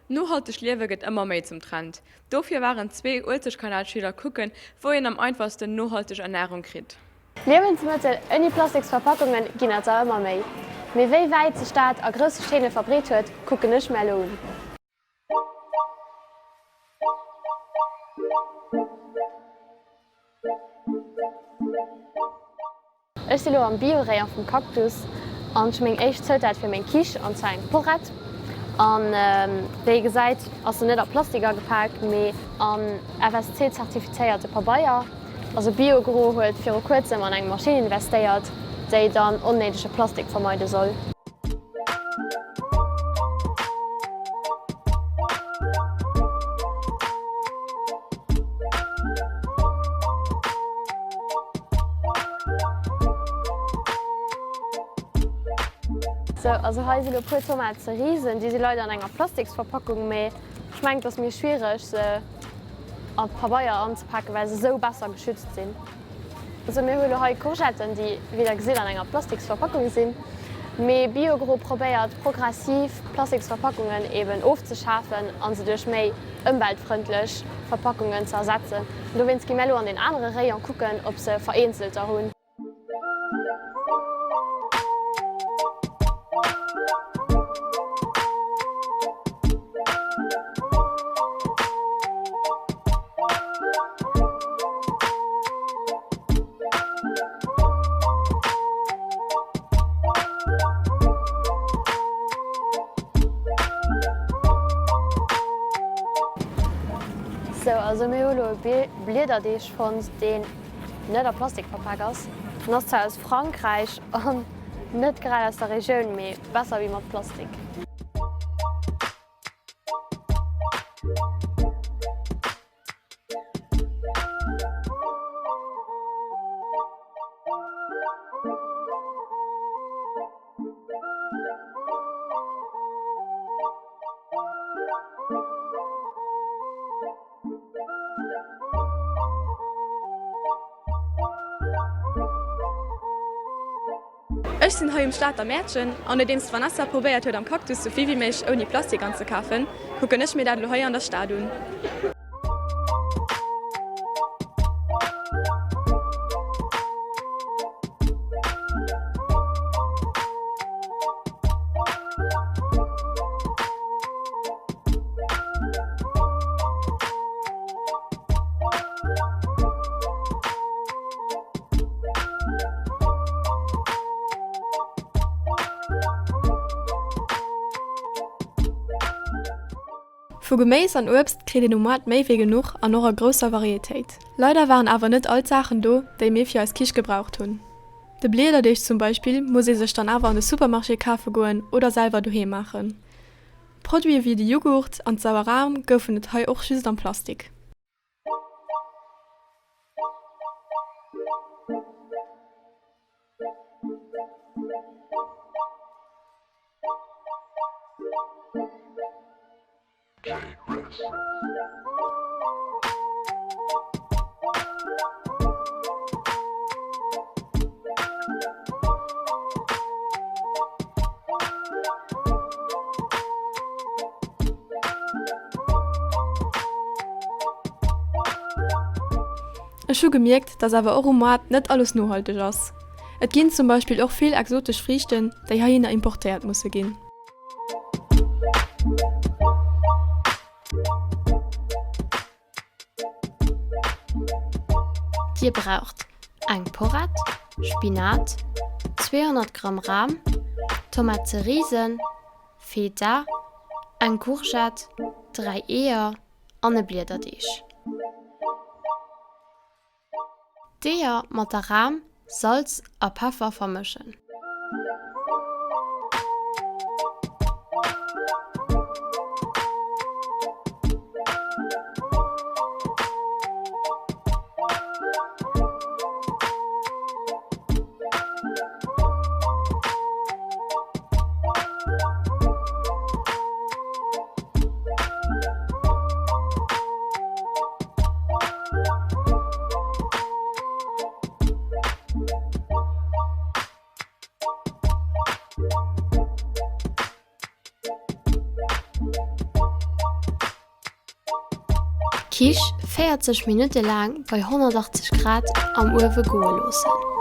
Nohalteg Liewe gëtt ëmmer méi zum Trend. Dofir waren zwee Uelzechtkanalschüler kucken, wou een am einfachsten nohalteg Ernärung kritt. Liewensmëttel ouni plastiks Verpackunge ginn et der ëmmer méi. Mee wéi wäit sech dat a grousse Chaîne verbreet huet, kucken ech mär elo un. Ech si lo am Bio-Rayon vum Cactus an ech hu meng éischt Zoutat fir meng Quiche, an zwar eng Porrett. An wéi ee gesäit ass se net a Plastik agepak, mee an FSC-zertifizéierte Pabeier. Also Biogro huet viru kuerzem an eng Maschinn investéiert, déi dann onnéidege Plastik vermeide soll. Sou, also hei si lo puer Tomate Cerisen, déi si leider an enger Plastiksverpackung, mee ech mengen et ass méi schwiereg se a Pabeier anzepaken, well se sou besser geschützt sinn. Also mir hu lo hei Courgetten, déi wéi der gesitt an enger Plastiksverpackung sinn, mee Biogro probéiert progressiv Plastiksverpackungen eben ofzeschafen a se duerch méi ëmweltfrëndlech Verpackungen ze ersetzen. Dowéinst gi mär elo an deen anere Rayon kucken, ob se vereenzelter hunn. Sou, also mir hu lo e Bliederdeeg fonnt, deen net a Plastik verpak ass. En ass zwar aus Frankräich an net grad aus der Regioun, mee besser wéi mat Plastik. Ech sinn hei um Stater Mäertchen an nodeems d'Vanessa probéiert huet am Cactus sou vill wéi méiglech ouni Plastik anzekafen, kucken ech mir dat elo hei an der Stad un. Vu Geméis an Uebst kritt een um Moart méi wéi genuch an och a grousser Varietéit. Leider waren awer net all d'Saachen do, déi mir fir eis Kiche gebraucht hunn. De Bliederdeeg zum Beispill muss ee sech dann awer an de Supermarché kafe goen oder selwer doheem maachen. Produite wéi de Jughurt an d'sauer Ram goufen et hei och just am Plastik. Ech hu gemierkt, dass awer och um Moart net alles nohalteg ass. Et ginn zum Beispill och vill exotesch Friichten, déi heihinner importéiert musse ginn. Dir braucht eng Porrett, Spinat, 200 Gramm Ram, Tomate Cerisen, Feta, eng Courgette, 3 Eeër an e Bliederdeeg. D'Eeër mat der Ram, Salz a Peffer vermëschen. D'Quiche 40 Minutte laang bei 180 Grad am Uewe goe loossen.